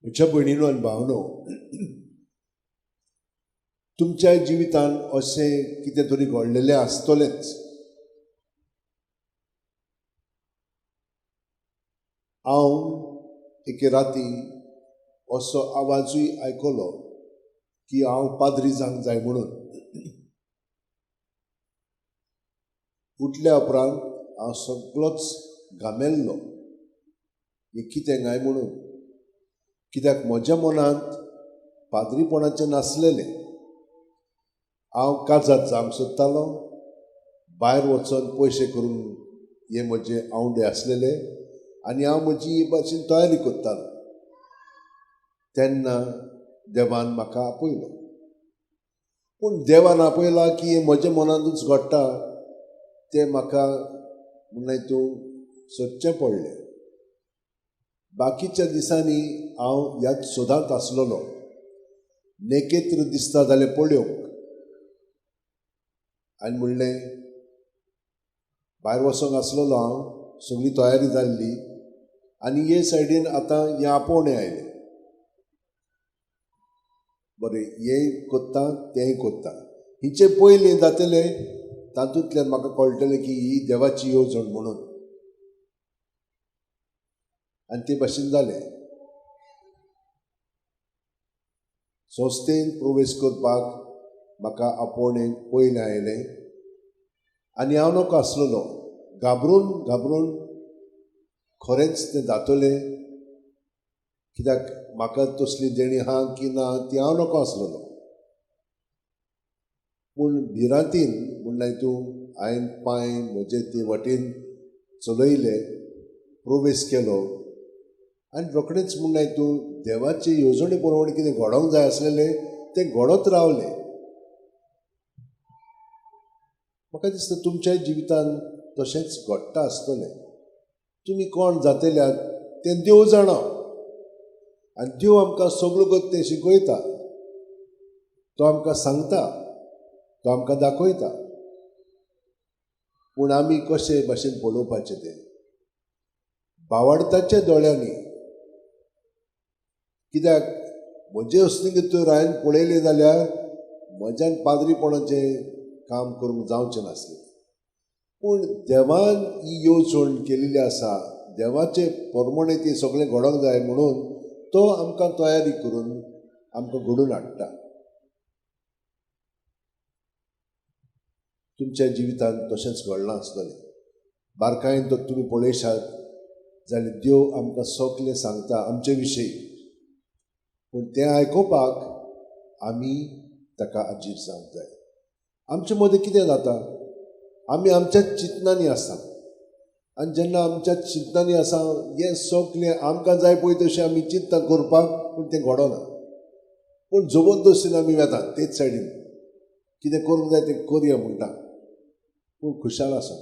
म्हज्या भयणीनो आनी भावनो, तुमच्या जिवितान अशें कितें तरी घडलेलें आसतलेंच. हांव एके राती असो आवाजूय आयकलो की हांव पाद्री जावंक जाय म्हणून. उठल्या उपरांत हांव सगळोच घामेल्लो, हें कितें काय म्हणून. कित्याक म्हज्या मनांत पाद्रीपणाचें नासलेलें. हांव काजाद जावंक सोदतालो, भायर वचून पयशे करून हे म्हजे आवडे आसलेले आनी हांव म्हजी हे भाशेन तयारी करतालो. तेन्ना देवान म्हाका आपयलो. पूण देवान आपयला की हें म्हज्या मनांतूच घडटा तें म्हाका म्हणल्यार तूं सोदचें पडलें. बाकीच्या दिसांनी हांव ह्याच सोदांत आसलेलो. नेकेत्र दिसता जाल्यार पळोवंक आनी म्हणलें भायर वचोंक आसलेलो हांव, सगळी तयारी जाल्ली आनी हे सायडीन आतां हें आपोवणें आयलें. बरें, हें कोत्ता तेंय कोत्ता, हिचें पयलें जातलें तातूंतल्यान म्हाका कळटलें की ही देवाची येवजण म्हणून. आनी ते भाशेन जालें. संस्थेन प्रवेश करपाक म्हाका आपोवणें पयलें आयलें आनी हांव नको आसलेलो. घाबरून घाबरून खरेंच तें जातलें, कित्याक म्हाका तसली देणी आहा की ना ती हांव नको आसलेलो. पूण भिरांतीन म्हणल्यार तूं हांवें पांय म्हजे ते वटेन चलयले, प्रवेश केलो आनी रोखडेंच म्हणल्यार तूं देवाचे येवजणे प्रमाणे कितें घडोवंक जाय आसलेलें तें घडत रावलें. म्हाका दिसता तुमच्या जिवितान तशेंच घडटा आसतलें. तुमी कोण जातल्यात तें देव जाणा आनी देव आमकां सगळो गत तें शिकयता, तो आमकां सांगता, तो आमकां दाखयता. पूण आमी कशे भाशेन पळोवपाचें तें बावडताच्या दोळ्यांनी. कित्याक म्हजे असली तर हांवें पळयलें जाल्यार म्हज्यान पाद्रीपणाचें काम करूंक जावचें नासलें. पूण देवान ही येवजण केल्ली आसा, देवाचे प्रमाणे ती सगळें घडोवंक जाय म्हणून तो आमकां तयारी करून आमकां घडोवन हाडटा. तुमच्या जिवितांत तशेंच घडलां आसतलें. बारकायेन तर तुमी पळयशात जाल्यार देव आमकां सगळें सांगता आमचे विशयी, पूण तें आयकुपाक आमी ताका आजीर जावंक जाय. आमचे मदें कितें जाता, आमी आमच्या चिंतनांनी आसा आनी जेन्ना आमच्या चिंतनांनी आसा हें सगळें आमकां जाय पळय तशें आमी चिंता करपाक, पूण तें घडना. पूण जबरदस्तीन आमी वेता तेच सायडीन, कितें करूंक जाय तें करया म्हणटा, पूण खुशाल आसा.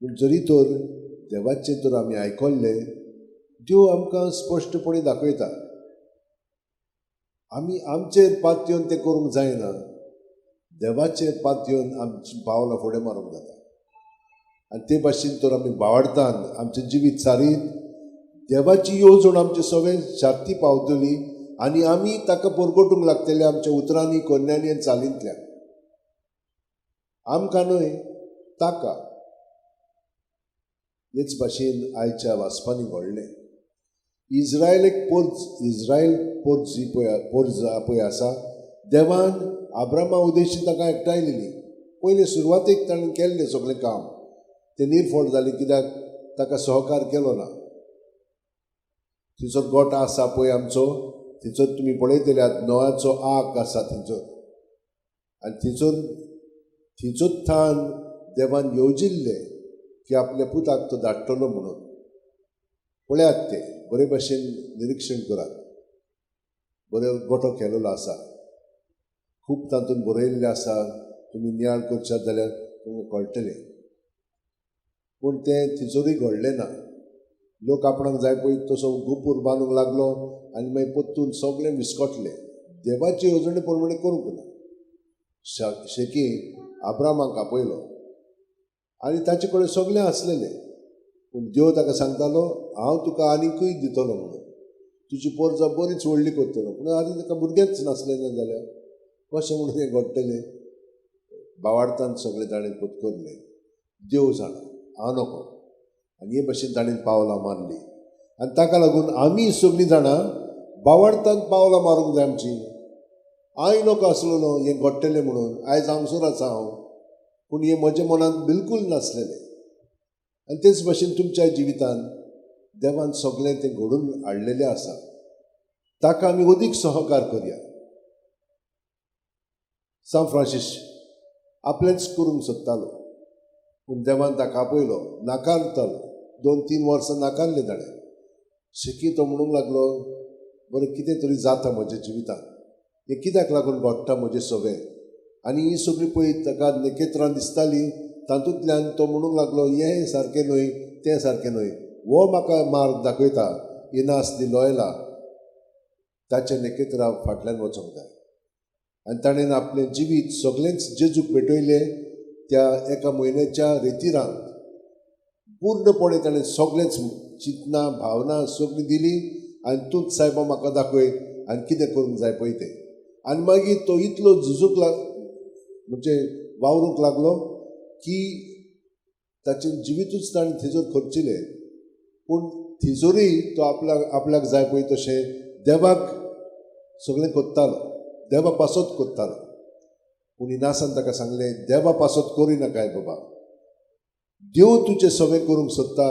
पूण जरी तर देवाचें तर आमी आयकल्लें, देव आमकां स्पश्टपणी दाखयता आमी आमचेर पातयेवन तें करूंक जायना, देवाचेर पातयेवन आमची पावलां फुडें मारूंक जाता. आनी ते भाशेन तर आमी बावडतान आमचें जिवीत सारीत देवाची येवजण आमचे सगळें शांती पावतली आनी आमी ताका परगटूंक लागतले आमच्या उतरांनी, कोन्यांनी आनी चालींतल्यान. आमकां न्हय, ताका. हेच भाशेन आयच्या वाचपांनी घडलें. इज्रायल एक इज्रायल पोर्ज पळय पोर्ज पळय आसा, देवान आब्रामा उद्देशी ताका एकठांयलेली. पयले सुरवातेक ताणें केल्लें सगळें काम तें निर्फळ जालें, कित्याक ताका सहकार केलो ना. थंयसर गोठो आसा पळय आमचो, थंयसर तुमी पळयतल्यात नोआचो आक आसा थंयसर. आनी थंयसर थान देवान येवजिल्लें की आपल्या पुताक तो धाडटलो म्हणून. पळयात ते बरे भाशेन निरिक्षण करात, बरो गोठो केलेलो आसा, खूब तातूंत बरयल्लें आसा, तुमी नियाळ करशात जाल्यार तुमकां कळटलें. पूण तें थंयसरूय घडलें ना. लोक आपणाक जाय पळय तसो गोपूर बांदूंक लागलो आनी मागीर परतून सगळें विस्कटलें. देवाची येवजणे प्रमाणे करूंक ना. शेकी आब्रामाक आपयलो आनी ताचे कडेन सगळें आसलेलें. पूण देव ताका सांगतालो हांव तुका आनीकूय दितलो म्हणून, तुजी पोरजा बरीच व्हडली करतलो. पूण आनी ताका भुरगेंच नासलें ना जाल्यार कशें म्हणून हें घडटलें? बावाडतान सगळें ताणें पत्करलें, देव जाणा हांव नको. आनी हे भशेन ताणें पावलां मारलीं. आनी ताका लागून आमी सगळीं जाणां बावाडतान पावलां मारूंक जाय आमची. हांव नको आसलेलो हें घडटलें म्हणून, आयज हांगसर आसा हांव, पूण हें म्हज्या मनांत बिलकूल नासलेलें. आनी तेच भशेन तुमच्या जिवितांत देवान सगळें तें घडून हाडलेलें आसा, ताका आमी अदीक सहकार करया. सांत फ्रांसीस आपलेंच करूंक सोदतालो, पूण देवान ताका आपयलो, नाकारतालो. 2-3 वर्सां नाकारलें ताणें. शेकी तो म्हणूंक लागलो, बरें कितें तरी जाता म्हज्या जिवितांत, हें कित्याक लागून घडटा म्हजें सगळें? आनी ही सगळीं पळय ताका नखेत्रां दिसतालीं, तातूंतल्यान तो म्हणूंक लागलो हें सारकें न्हय, तें सारकें न्हय. हो म्हाका मार्ग दाखयता, इनास दी लोयला, ताच्या नखेत्रां फाटल्यान वचूंक जाय. आनी ताणें आपलें जिवीत सगळेंच जेजूक भेटयलें. त्या एका म्हयन्याच्या रेतिरांत पूर्णपणे ताणें सगळेंच चिंतना भावना सगळीं दिली आनी तूंच सायबा म्हाका दाखय आनी कितें करूंक जाय पळय तें. आनी मागीर तो इतलो झुजूंक लाग म्हणजे वावरूंक लागलो की ताचें जिवितूच ताणें थंयसर खर्चिलें. पूण थिंसरूय तो आपल्याक जाय पळय तशें देवाक सगळें कोत्तालो, देवा पासत कोत्तालो. पूण इनासान ताका सांगलें, देवा पासत करिनाकाय बाबा, देव तुजें सगळें करूंक सोदता,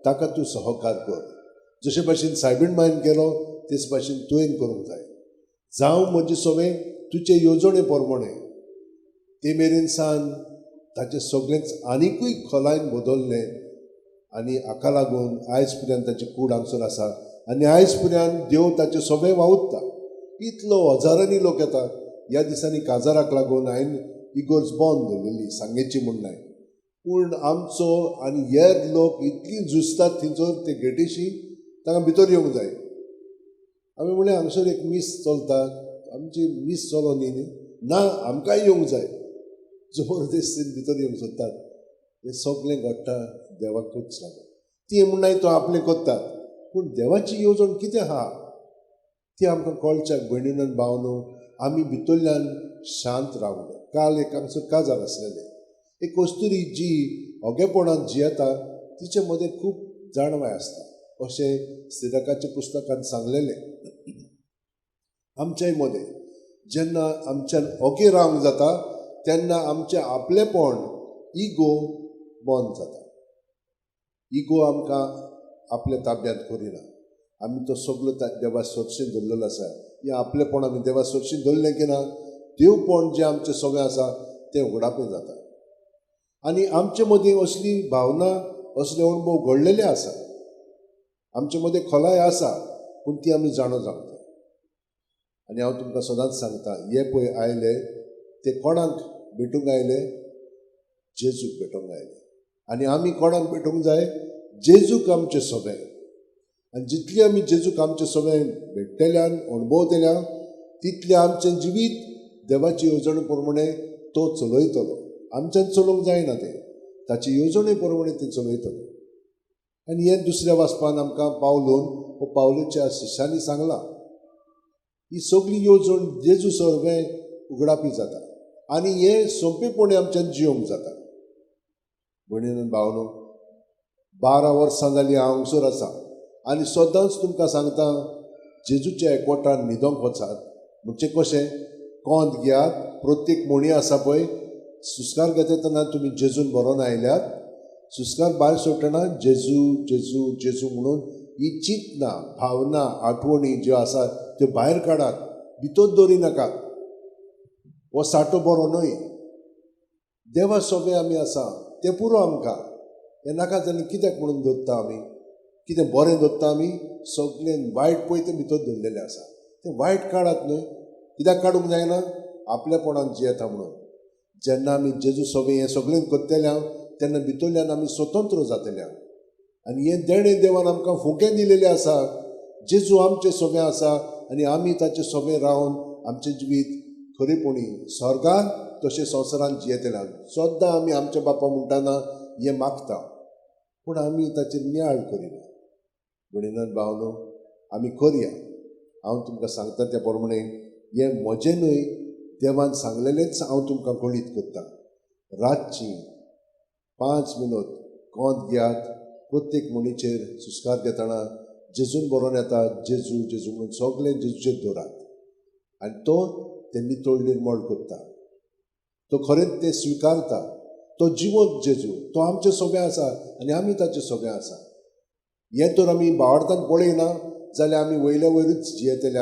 ताका तूं सहकार कर. जशे भाशेन सायबीण मायन केलो तेच भाशेन तुवें करूंक जाय. जावं म्हजें सगळें तुजे येवजणे प्रमाणे. ते मेरेन सान ताचें सगळेंच आनिकूय खोलायन बदललें आनी हाका लागून आयज पर्यंत ताची कूड हांगसर आसा आनी आयज पर्यंत देव ताचें सगळें वावुरता. इतलो हजारांनी लोक येता. ह्या दिसांनी काजाराक लागून हांवें इगर्ज बंद दवरलेली सांगेची म्हूण न्हय, पूण आमचो आनी हेर लोक इतली झुजतात थंयसर ते गेटीशी, तांकां भितर येवंक जाय. आमी म्हणलें हांगसर एक मीस चलता, आमची मीस चलो न्ही न्ही ना, आमकांय येवंक जाय. जबरदस्तीन भितर येवंक सोदतात. हें सगळें घडटा देवाकूच लागून. ती म्हणनाय तो आपलें करतात, पूण देवाची येवजण कितें आहा ती आमकां कळच्याक भयणीन भावनो आमी भितरल्यान शांत रावलो. काल एक हांगसर काजार आसलेलें, एक कस्तुरी जी ओगेपणांत जियेता तिचे मदें खूब जाणवाय आसता अशें सिरकाच्या पुस्तकांत सांगलेलें. आमच्याय मदें जेन्ना आमच्यान ओगे रावंक जाता तेन्ना आमचें आपलेपण इगो बंद जाता. इगो आमकां आपल्या ताब्यांत करिना. आमी तो सगलो देवा सरशीं धरलेलो आसा. हें आपलेपण आमी देवा सरशीं धरलें की ना, देवपण जें आमचें सगळें आसा तें उगडापें जाता. आनी आमचे मदीं असली भावना असले अणभव घडलेले आसा, आमचे मदीं खोलाय आसा, पूण ती आमी जाणो जावंक जाय. आनी हांव तुमकां सदांच सांगता, हे पळय आयले ते कोणाक भेटूंक आयले? जेजूक भेटूंक आयले. आनी आमी कोणाक भेटूंक जाय? जेजूक आमचें सगळें. आनी जितली आमी जेजूक आमचें सगळें भेटतल्यान अणभवतल्या तितलें आमचें जिवीत देवाची येवजणे प्रमाणे तो चलयतलो. आमच्यान चलोवंक जायना तें, ताची येवजणे प्रमाणे तें चलयतलो. आनी हें दुसऱ्या वाचपान आमकां पावलून हो पावलूच्या शिश्यांनी सांगलां, ही सगळी येवजण जेजू सगळें उगडापी जाता आनी हें सोंपेपणी आमच्यान जियोंक जाता. भयणीन भावनो, 12 वर्सां जालीं हांव हांगसर आसा आनी सदांच तुमकां सांगता, जेजूच्या एकवटान न्हिदोंक वचात. म्हणजे कशें? कोंत घेयात, प्रत्येक म्हणी आसा पळय, सुस्कार घेता तेन्ना तुमी जेजून बरोवन आयल्यात, सुस्कार भायर सोडटना जेजू जेजू जेजू म्हणून ही चिंतना भावना आठवणी ज्यो आसा त्यो भायर काडात, भितर दवरी नाकात. हो साठो बरो न्हय. देवा सगळें आमी आसा तें पुरो आमकां. हें नाका जाल्यार कित्याक म्हणून दवरता आमी? कितें बरें दवरता आमी? सगळें वायट पळय तें भितर दवरलेलें आसा, तें वायट काडात न्हय. कित्याक काडूंक जायना? आपलेपणान जियेता म्हणून. जेन्ना आमी जेजू सगळें हें सगळें करतले तेन्ना भितरल्यान आमी स्वतंत्र जातले. आनी हें देणें देवान आमकां फुकें दिलेलें आसा. जेजू आमचें सगळें आसा आनी आमी ताचें सगळें रावन आमचें जिवीत खरेपणी स्वर्गान तशें संवसारान जियेतले. सद्दां आमी आमच्या बापा म्हणटाना हें मागता. पूण आमी ताचेर नियाळ करिना. म्हणिनात भावनो, आमी करया. हांव तुमकां सांगता त्या प्रमाणे हें म्हजें न्हय, देवान सांगलेलेंच हांव तुमकां कळीत करता. रातची 5 मिनट कोंत घेयात, प्रत्येक म्हणीचेर सुस्कार घेतना जेजून बरोवन येता, जेजू जेजू म्हणून सगळें जेजूचेर दवरात आनी तो ते नितळ निर्मळ करता. तो खरेंच तें स्विकारता. तो जिवंत जेजू, तो आमचे सोबे आसा आनी आमी ताचे सोबे आसा. हें तर आमी बावडतान पळयना जाल्यार आमी वयल्या वयरूच जियेतले.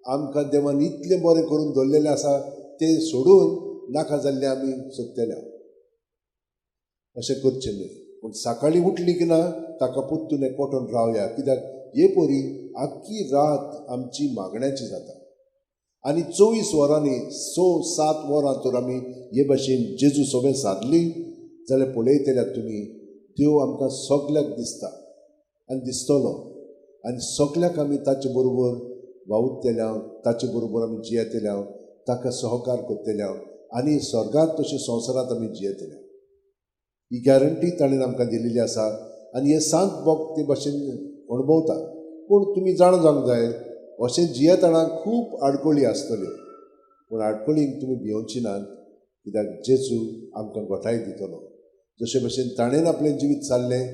आमकां देवान इतलें बरें करून दवरलेलें आसा तें सोडून नाका जाल्लें आमी सोदतले. अशें करचें न्हय. पूण सकाळीं उठली की ना ताका परतून एकवटून रावया, कित्याक हे परी आख्खी रात आमची मागण्याची जाता आनी 24 वरांनी 6-7 वरां तर आमी हे भाशेन जेजू सोबें सादली जाल्यार पळयतल्यात तुमी, देव आमकां सगल्याक दिसता आनी दिसतलो आनी सगल्याक आमी ताचे बरोबर वावुरतल्या, ताचे बरोबर आमी जियेतल्या, ताका सहकार करतल्या आनी स्वर्गांत तशें संवसारांत आमी जियेतल्या. ही गॅरंटी ताणें आमकां दिलेली आसा आनी हे सांत भक्त ते भाशेन अणभवता. पूण तुमी जाणा जावंक जाय, अशें जियेतना खूब आडखळी आसतल्यो, पूण आडखळींक तुमी भियोवची नात, कित्याक जेजू आमकां गोठाय दितलो. जशे भशेन ताणें आपलें जिवीत सारलें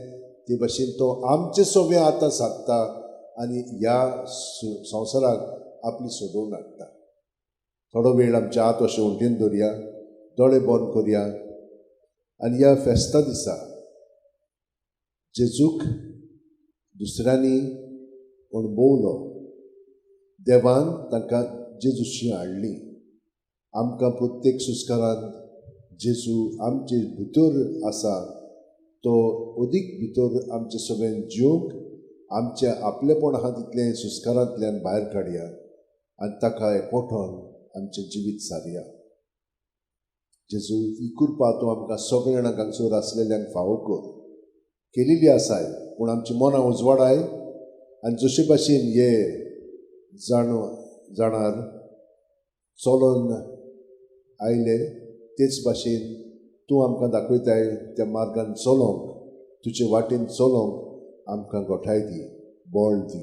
ते भशेन तो आमचे सोबे आतां सादता आनी ह्या संवसाराक आपली सोडोवन हाडटा. थोडो वेळ आमचे हात अशें उंटेन दवरया, दोळे बंद करया आनी ह्या फेस्ता दिसा जेजूक दुसऱ्यांनी अणभवलो, देवान तांकां जेजूशी हाडली. आमकां प्रत्येक सुस्कारांत जेजू आमचे भितर आसा, तो अदीक भितर आमचे सगळें जिवंक आमचें आपलेपण आहा तितलें सुस्कारांतल्यान भायर काडया आनी ताका एकवटोन आमचें जिवीत सारया. जेजू ही कृपा तूं आमकां सगळ्या जाणांक हांगसर आसलेल्यांक फावो कर. केलेली आसाय, पूण आमची मनां उजवाडाय आनी जशे भाशेन हे जाणार चलोन आयले तेच भाशेन तूं आमकां दाखयताय त्या मार्गान चलोंक, तुजे वाटेन चलोंक आमकां गोठाय दी, बळ दी.